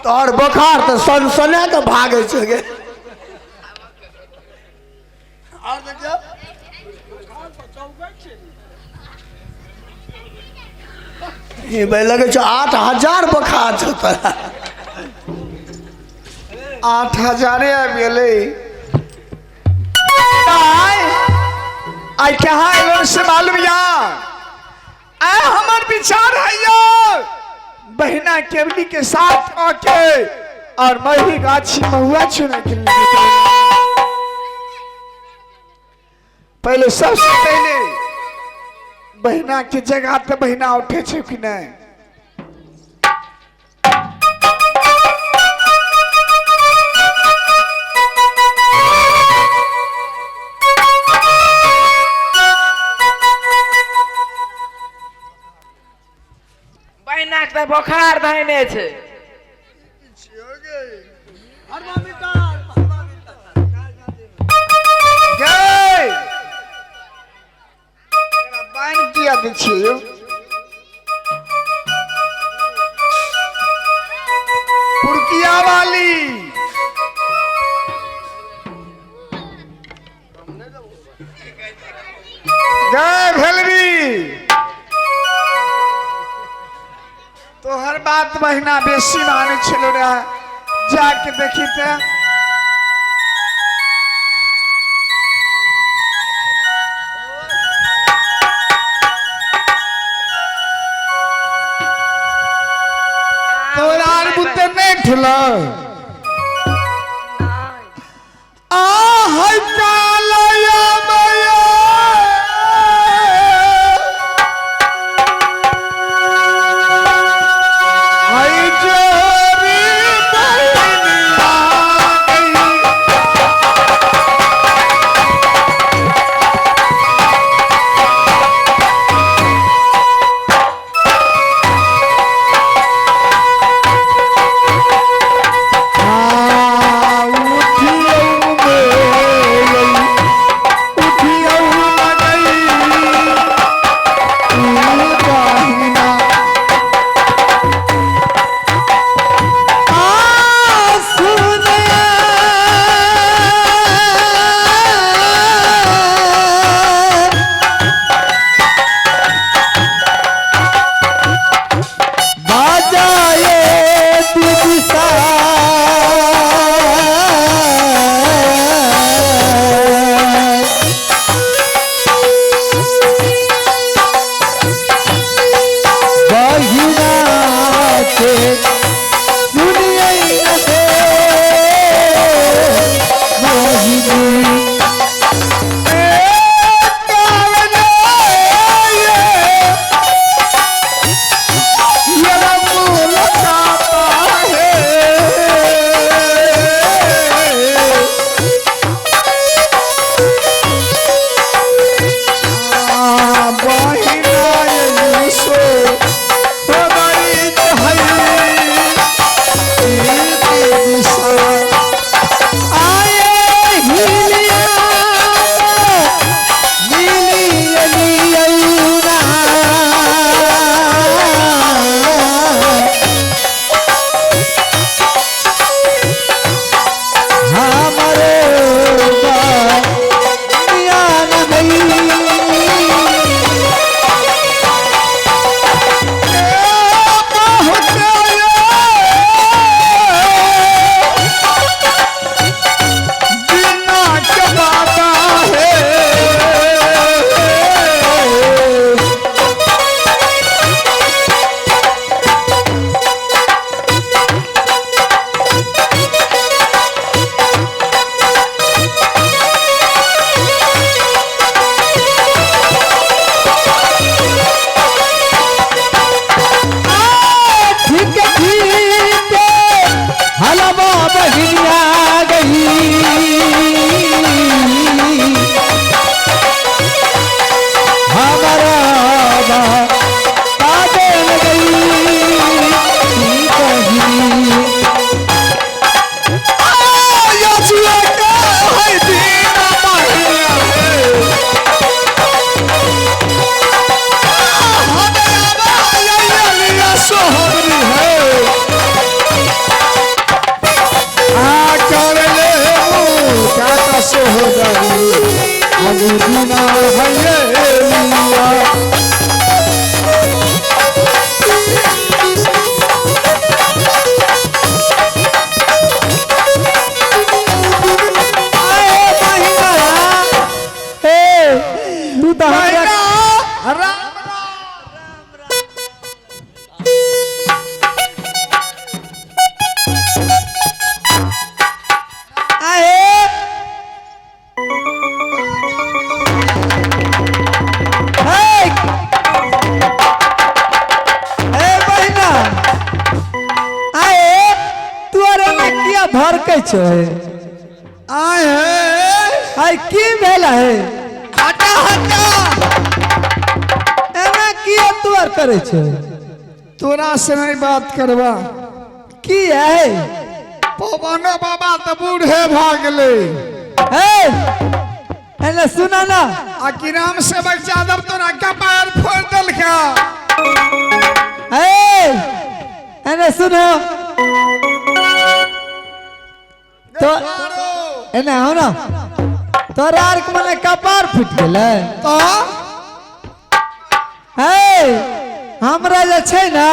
तोहर बोखार तऽ सनसना कऽ भागै छै गे। आओर देखियौ, ई भाई लगै छौ 8000 बोखार छौ तोरा। 8000 आबि गेलै। आइ आइ कहाँ एलहुँ से मालूम या? आइ हमर विचार है यौ, बहिना केवली के साथ आके और मही गाछी महुआ चुने के लिए। पहले सबसे पहले बहिना के जगह ते बहिना उठे छै कि नहीं? बहिना के तऽ बोखार धैने छै। गै, एकरा बान्हि किया दै छियै यौ? पुरकिया वाली गै भेलरी, तोहर बात महीना बेसी मानै छलो रे, जाके देखी ते। तोरा आर बुते नहि ठलो आ है कालया मया। है जोरी बहिनिया गई। राम। आहे हे हे बहिना, आए तू अरे में किया भरकै छो? आए हे। आइ की भेल है? हटा हटा। एना किया तू आर करै छो? तोरा से नहीं बात करबा। की है? पवनो बाबा तऽ बूढ़े भऽ गेलै। हे, एने सुना ना। आ कि राम सेवक यादव तोरा कपार फोड़ देलका। हे, एने सुनो तो, एने आओ ना। तोरा आर के मने कपार फूटि गेलै? तो हे, हमरा जे छै ने